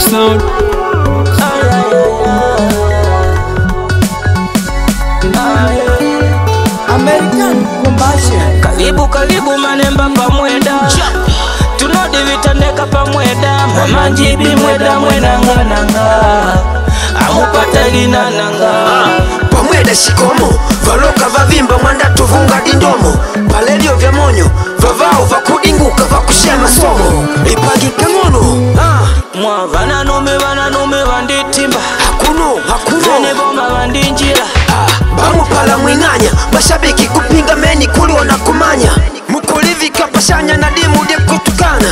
Sound. American Combustion. Karibu karibu manemba pamweda, tunodi vitandeka pamweda. Mama njibi mweda mwenanga nanga, amupata lina nanga. Pamweda shikomo, valoka vavimba mwanda tuvunga dindomo. Palelio vya monyo, vavao vakudinguka vakushia masomo. Ipagika ngono, Mwa vananume vanditimba. Hakuno, hakuno. Vene boma vandinjira. Bamupala mwing'anya, mashabiki kupinga meni kuliwa na kumanya. Mukulivika pashanya na dimu de kutukana.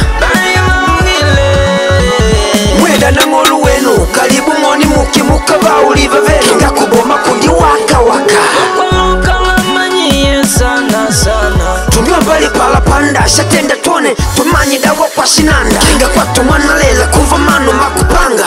Mweda na ngolu wenu, karibu ngoni muki mukaba uliva venu. Kinga kuboma kundi waka waka. Wakoloka wamanyiye sana sana. Tunywa mbali pala panda, shatenda tone, tumanyi dawa kwa shinanda. Kinga kwa tumwana lela, kuva mano makupanga.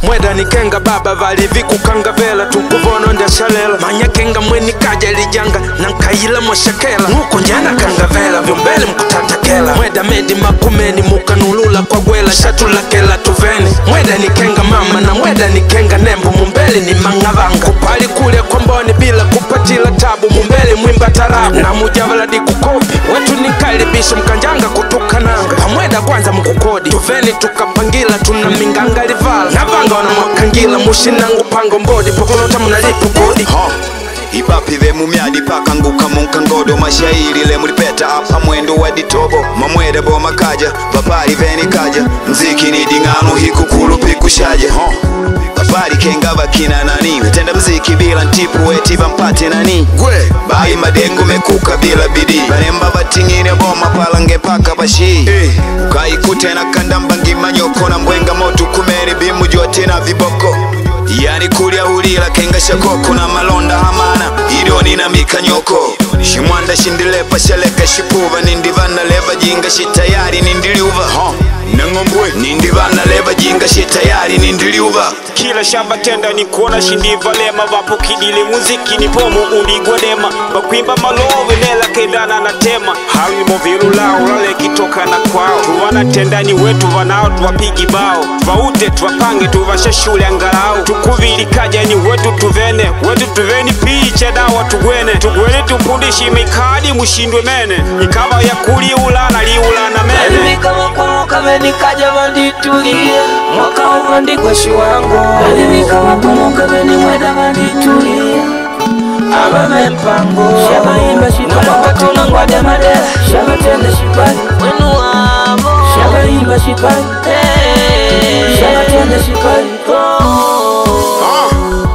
Mweda ni kenga baba valivi kukanga vela tukuvono ndashalela manya kenga mweni kaja lijanga nankaila mwashakela nguko njana kanga vela vyombele mkutatakela mweda medi makumeni mukanulula kwa gwela shatulakela tuveni mweda ni kenga mama na mweda ni kenga nembo mumbele ni mangavanga kupali kule kwa mboni bila kupatila tabu mumbele mwimba tarabu na mujavala dikukopi wetu nikalibisha mkanjanga kutukananga pamweda kwanza mkukodi tuveni tukapangila tuna minganga livala navanga wana mwakangila mushinangu pango mbodi pokolota mnalipo kodi. Ipapi ve mumyadi pakanguka munkangodo mashairi le mulipeta apa mwendo wa ditobo mamwede bo makaja papari veni kaja mziki ni dingano hikukulu pikushaje papari kenga bakina nani tenda mziki bila ntipu weti bampate nani gwe bai madengo mekuka bila bidii banemba batingine boma palange paka bashi ukaikute na kandamba ngimanyoko na mbwenga moto kumeri bimu jote na viboko yani kulya hulila kenga shakoko na malonda hamana idoni na mikanyoko shimwanda shindilepa shaleka shipuva nindivana leva jinga shitayari nindiliuva nangombwe nindivana leva jinga shitayari nindiliuva kila shamba tenda ni kuona shindiva lema vapo kidile muziki ni pomo uligwa dema bakwimba malove nela kendana na tema halimo vilulao lale kitoka na kwao tuvana tendani wetu vanao tuwapigi bao vaute tuwapange tuvashe shule angalau tukuvilikaja ni wetu tuvene wetu tuveni picha dawa tugwene tugwene tupundishi mikadi mushindwe mene ikava ya kuliulana liulana mene Kaja vanditulia mwaka uvandikweshi wangu alimika wakumuka veni mweda vanditulia abame mpango shabaimba shipali ngwaja madela shabatenda shipali wenu wabo shabaimba shipali shabatenda shipali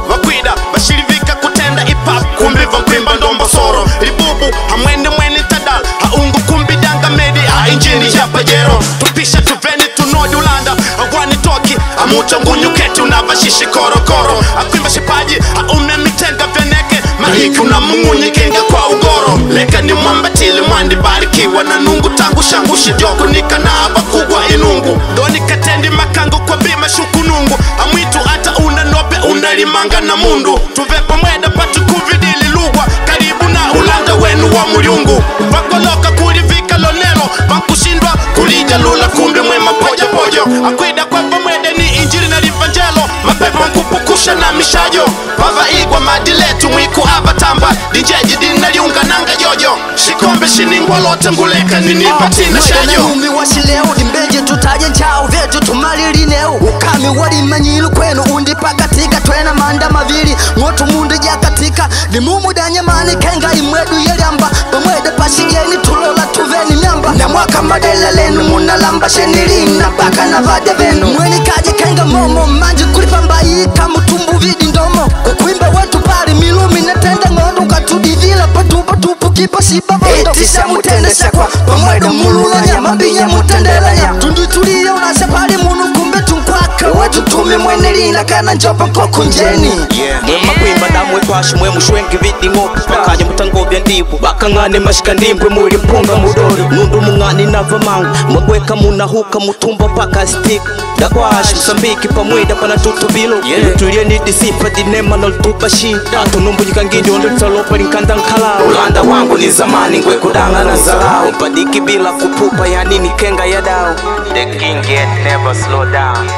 vakwida vashilivika kutenda ipap kumbi vakwimba ndomba soro libubu hamwene mwene tadal haungu kumbi danga medi ha injini ya pajero tupisha tuveni tunodi ulanda agwani toki amucha ngunyuketi unavashishi korokoro akwimba shipaji aume mitenga veneke mahiki unamungunyi kinga kwa ugoro leka ni mwambatili mwandi barikiwa na nungu tangu shangu shidyoku nikanava kugwa inungu doni katendi makango kwa bima shukunungu amwitu ata una nope unalimanga na mundu tuvepo mweda patukuvidili lugwa karibu na ulanda wenu wa mulyungu vakoloka kulivika lonelo vakushindwa kulija lula kumbi mwema pojo pojo akwida kwa pamwede ni injili na livanjelo mapepo nkupukusha na mishajo pava igwa madiletu mwiku avatamba dijeji dinaliunga nanga jojo shikombe shiningwa lote nguleka ninipatina shajo Numi washileo dimbeje tutaje nchao vyetu tumalilineo ukami walimanyilu kwenu undipakatika twena manda mavili ngotu mundu jakatika dimumudanyamani kenga imwedu yelyamba pamwede pashijeni tulola tuveni myamba na mwaka madela lenu munalamba shenilina paka na vade venu mweni kaje kenga momo manji kulipambayika mutumbu vidi ndomo kukwimba wetu pali milumi natenda ng'ondo ukatudivila patupa tupu kipa shiba vondo etisha mutende shakwa pamwede mululanya mabinya mutendelanya tundituliye unasha pali munu kumbe tunkwaka wetu tumi mwene lina kana njopa nkokunjeni mwe makwimba damwe kwashi mwe mushwengi vidingo bakanye mutangovya ndibu bakang'ane mashika ndimbwe muli mpunga mudori nundu mung'ani nava mangu mwegweka munahuka mutumba paka stika dakwashi msambiki pamwida pana tutubilo tulie ni disipa dinema noltupa shi tunumbujika ngidi ondolitalopa linkanda nkalao ulanda wangu ni zamani ngwe kudanga na zalao mpadiki bila kupupa yani ni kenga ya dao. The king yet never slow down.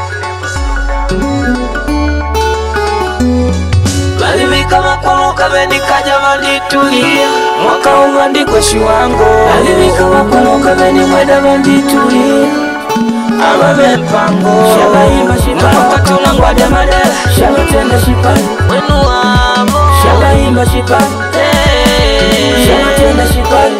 Balivika makwamuka venikaja vanditulia mwaka uvandikwe shiwango. Balivika makwamuka venimweda vanditulia ababe mpango shabaimba shipani mwaka tunangwaja madela shabatenda shipani wenu wabo shabaimba shipani shabatenda shipani.